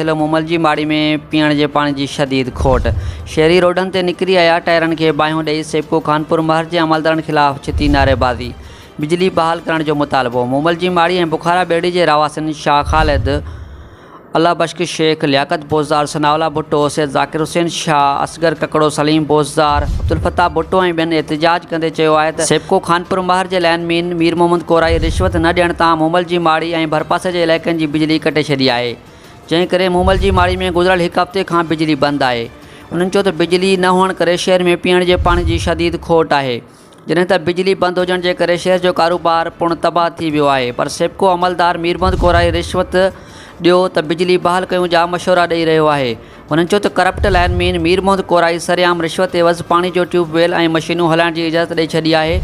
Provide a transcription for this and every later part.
ضلعو مومل جي ماڙي ۾ پيئڻ جي پاڻي جي شديد کوٽ، شهري روڊن تي نڪري آيا، ٽائرن کي باهيون ڏئي سيپڪو خانپور مهر جي عملدارن خلاف ڇتي نعريبازي، بجلي بحال ڪرڻ جو مطالبو، مومل جي ماڙي ۽ بخارا ٻيڙي جي رهواسين شاهه خالد، الله بشڪ شيخ، لياقت بوزدار، ثناء الله ڀٽو، سيد ذاڪر حسين شاهه، اصغر ڪڪڙو، سليم بوزدار، عبدالفتاح ڀٽو ۽ ٻين احتجاج ڪندي چيو آهي ته سيپڪو خانپور مهر جي لائن مين مير محمد ڪورائي رشوت نه ڏيڻ تان مومل جي ماڙي ۽ ڀرپاسي جي علائقن جي بجلي ڪٽي ڇڏي آهي. جنهن ڪري مومل جي ماڙي ۾ گذريل هڪ هفتي کان بجلي بند آهي. انهن چيو ته بجلي نه هئڻ ڪري شهر ۾ پيئڻ جي پاڻي جي شديد کوٽ آهي. جڏهن ته بجلي بند هجڻ جي ڪري شهر جو ڪاروبار پڻ تباهه ٿي ويو آهي پر سيپڪو عملدار ميربند ڪورائي رشوت ڏيو ته بجلي بحال ڪيون جا مشورا ڏئي رهيو آهي. هنن چيو ته ڪرپٽ لائن مين مير محمد ڪورائي سرعام رشوت عيوض پاڻي جو ٽيوب ويل ۽ مشينون هلائڻ جي اجازت ڏئي ڇڏي آهي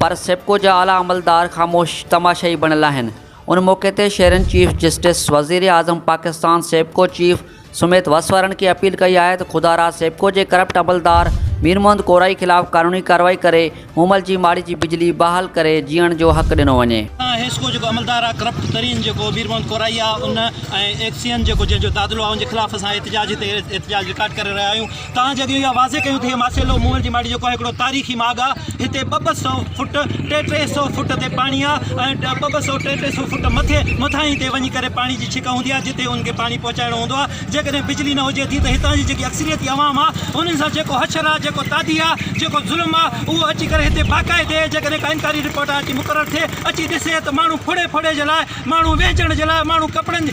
پر سيپڪو جا اعليٰ عملدار خاموش تماشائي بڻيل آهن. ان موقعي تي شهرين چيف جسٽس، وزيراعظم پاڪستان، سيپڪو چيف سميت وس وارن کي اپيل ڪئي آهي ته خدارا سيپڪو جي ڪرپٽ عملدار مير محمد ڪورائي خلاف قانوني ڪارروائي ڪري مومل جي ماڙي جي بجلي بحال ڪري جيئڻ جو حق ڏنو وڃي. حيسڪو جيڪو عملدار آ ڪرپٽ ترين جيڪو مير محمد ڪورائي آ ان ۽ ايڪسين جيڪو جنهن جو دادلو آ ان جي خلاف اسان احتجاج هتي احتجاج رڪارڊ ڪري رهيا آهيون. تان جي اڳيون اها واضح ڪيون ته هي ماسيلو موئن جي ماڙي جيڪو آهي هڪڙو تاريخي ماڳ آهي هتي ٻه ٻه سئو فٽ ٽي ٽي سئو فٽ تي پاڻي آهي ۽ ٻه ٻه سئو ٽي ٽي سئو فٽ مٿي مٿاهين تي وڃي ڪري پاڻي جي ڇڪ هوندي آهي جتي ان کي پاڻي پهچائڻو هوندو آهي جيڪڏهن بجلي نه هجي ٿي ته هتان جي جيڪي اڪثريتي عوام آهي انهن سان جيڪو حشر آهي جيڪو تعدي آهي جيڪو ظلم آهي اهو اچي ڪري هتي باقاعدي جيڪڏهن ڪا انڪوائري رپورٽ اچي مقرر ٿئي اچي ڏسي ته ماڻهو ڦڙي ڦڙي جي لاء ماڻهو وهنجڻ جي لاء ماڻهو ڪپڙن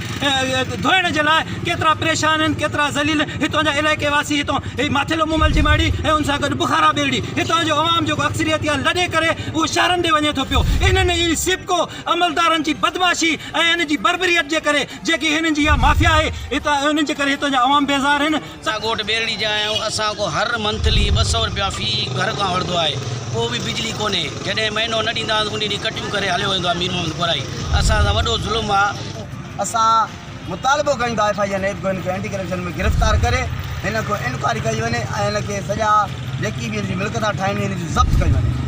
ڌوئڻ جي لاء ڪيترا پريشان آهن ڪيترا ذليل هتان جا علائقي واسي هتان هي ماٿيلو مومل جي ماڙي ۽ ان سان گڏ بخارا ٻيرڙي هتان جو عوام جيڪو اڪثريتي آهي لڏي ڪري اهو شهرن ڏي وڃي ٿو پيو انهن ئي سيپڪو عملدارن جي بدمعاشي ۽ انهن جي بربريت جي ڪري جيڪي هنن جي اها مافيا آهي هتان انهن جي ڪري هتان جا عوام بيزار آهن. اسان ڳوٺ ٻيرڙي جا آهيون اسان کان هر منٿلي 200 رپيا في گهر کان وٺندو آهي پوء به بجلي ڪونهي جڏهن مهينو نه ڏيندا آهيون ان ڏينهن ڪٽيون ڪري هليو ويندو آهي مير محمد ڪورائي اسان سان وڏو ظلم آهي. اسان مطالبو ڪيون ٿا ايف I اي نيب کي هن کي اينٽي ڪرپشن ۾ گرفتار ڪري هن کان انڪوائري ڪئي وڃي ۽ هن کي سڄا جيڪي به هن جي ملڪيت ٺاهين هن جي ضبط ڪئي وڃي.